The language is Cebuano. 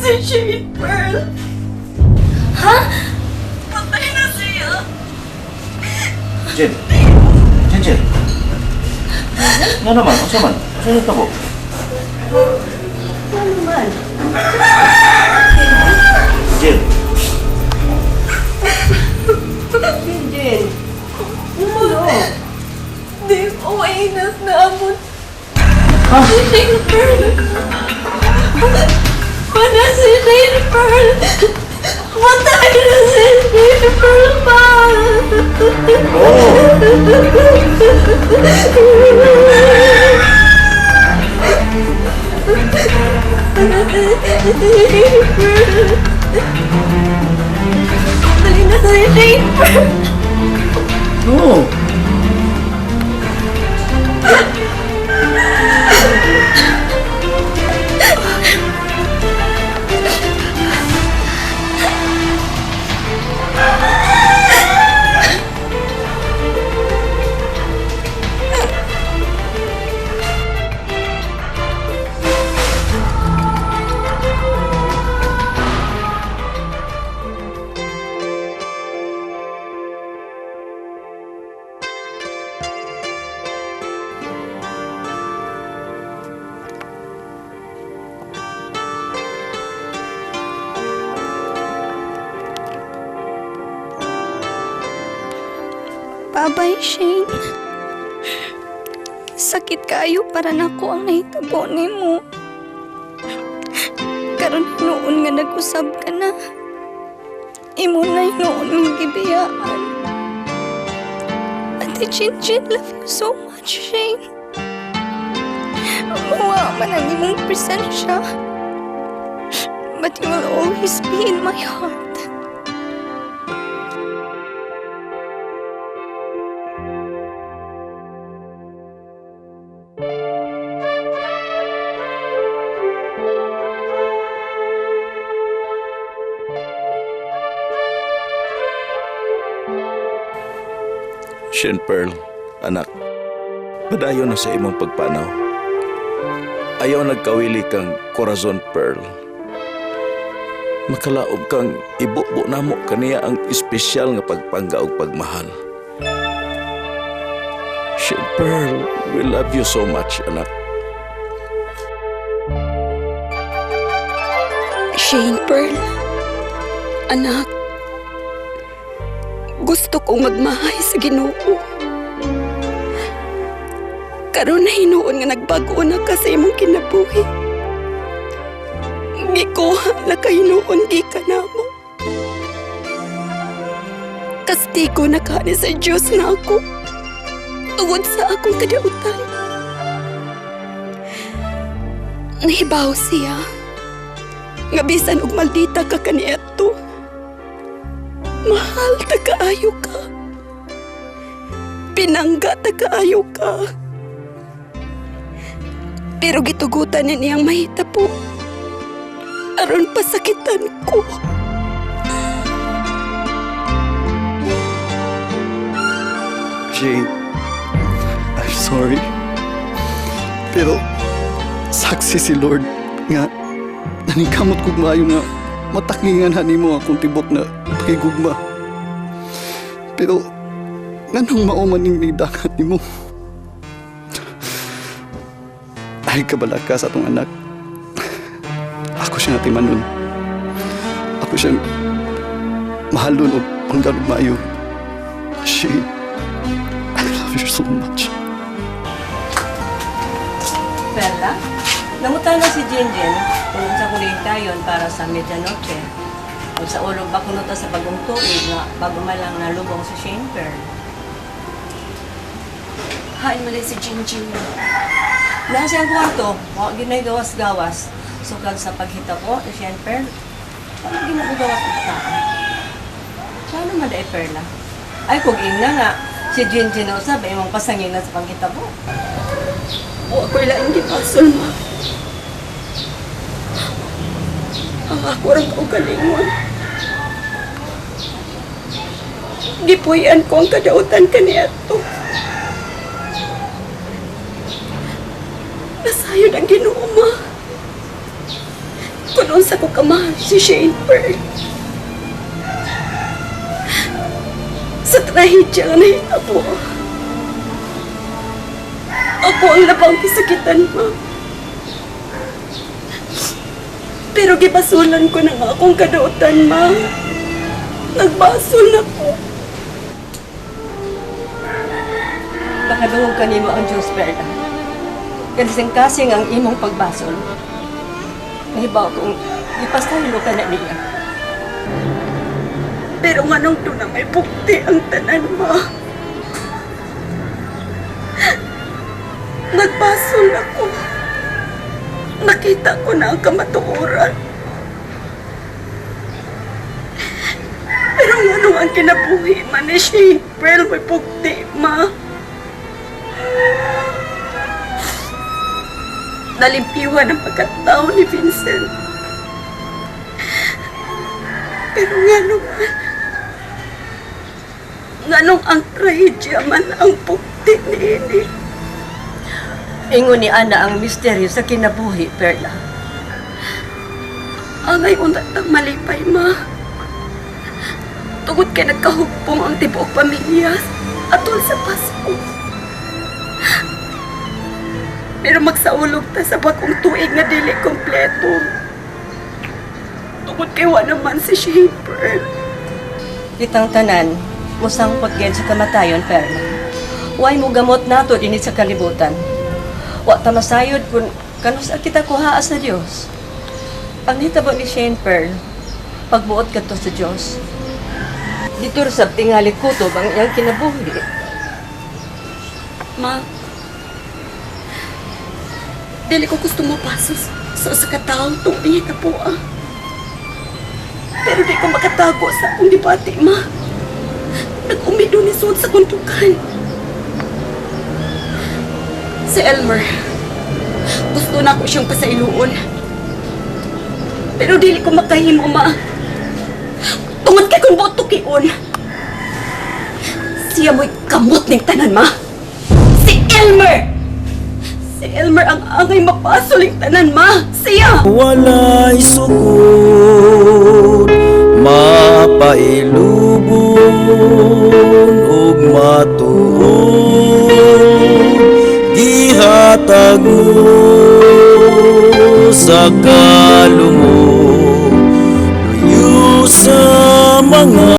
si Shane Pearl. Ha? Patay na siya. Jen. Jen, Jen. Nga naman, unsa man? Unsa na tabo? Ano man? Jen. Jen. Ano? Dave, okay na naamon. Ha? Si Shane Pearl. Wala si Shane Pearl. Patay na si Shane Pearl pa. Oh! Shane Pearl. Patay na si Shane Pearl. No! Bye-bye, Shane. Sakit kaayo para nako ang nahitabo nimo. Karon hinuon nga nag-usab ka na. Imo na hinuon nga gibiyaan. Ate Chin Chin, love you so much, Shane. Mawa man ang imong presensya. But you will always be in my heart. Shane Pearl, anak, padayon na sa imong pagpanaw. Ayaw nagkawili kang Corazon Pearl. Makalaob kang ibubo namo kaniya ang espesyal nga pagpangga ug pagmahal. Shane Pearl, we love you so much, anak. Shane Pearl, anak, gusto kong magmahay sa Ginoo. Karon na hinuon nga nagbago na ka sa imong kinabuhi. Gikuha na ka hinuon gikan namo. Kastigo na ka ni sa Diyos na ako tungod sa akong kadautan. Nahibaw siya nga bisan og maldita ka kaniadto, mahal ta kaayo ka. Pinangga ta kaayo ka. Pero gitugutan ni niyang mahitabo aron pasakitan ko. Jane, I'm sorry. Pero saksi si Lord nga naningkamot kog maayo nga matakngingan nimo akong tibok na pakigugma. Pero nganong mao man ning nidagat nimo? Ay, kabalaka sa atong anak. Ako siya natimanon. Ako siyang mahalon o panggalog maayo. Shane, I love you so much. Perla, nangutana si Jinjin kung sa kuling tayon para sa medianoche. O sa ulog ba kuno ta sa bagong tuig nga bago man lang nalubong si Shane Pearl. Hain man si Jinjin. Nasa siyang kwarto, wa ginay gawas-gawas. Sukad sa paghitabo ni Shane Pearl, paano ginagawas ang tao? Paano man dai, Perla? Ay, kung ingna nga, si Jinjin usab imong pasanginan sa panghitabo. Wa ko'y laing gipasol, ma. Ang ako rang kaugalingon. Gipuy-an ko ang kadautan kaniadto. Nasayod ang Ginoo, ma. Kung unsa ko kamahal si Shane Pearl. Sa trahedya nga nahitabo, ako ang labang kisakitan, ma. Pero gibasulan ko na nga akong kadautan, ma. Nagbasol na ko. Makadungog kanimo ang Diyos, Perla. Kasing-kasing ang imong pagbasol. Nahibaw kung ipasaylo ka na niya. Pero nganong doon na may bukti ang tanan, ma? Nagbasol ako. Nakita ko na ang kamatuoran. Pero nganong ang kinabuhi man ni Shane Pearl may bukti, ma? Nalimpiwan ang pagkatao ni Vincent. Pero nganong man, nganong ang trahedya man ang bukti niini? Ingon ni Ana ang misteryo sa kinabuhi, Perla. Angay unta tang malipay, ma. Tungod kay nagkahugpong ang tibuok pamilya atol sa Pasko. Pero magsaulog ta sa bagong tuig nga dili kompleto. Tungod kay wa naman si Shane Pearl. Kitang tanan, musangpot gid sa kamatayon, Perla. Way mo gamot nato dinhi sa kalibutan. Wa ta masayod kung kanus-a kita kuhaa sa Dios. Ang nitabo ni Shane Pearl, pagbuot kadto sa Dios. Dito ra sab tingali kutob ang iyang kinabuhi. Ma, dili ko gusto mo pasos sa usa ka tawo tungod nahitabo ah. Pero di ko makatago sa akong gibati, ma. Nag-umido ni Sud sa kuntukan. Si Elmer, gusto na ko siyang pasailuon. Pero dili ko makahimo, ma. Tungod kay kung buot tukion. Siya mo'y kamot ning tanan, ma. Si Elmer! Si Elmer ang angay mapasuling tanan, ma. Siya! Walay sukod, mapailubon ug matuod, gihatag mo sa kalumot, luyo sa mga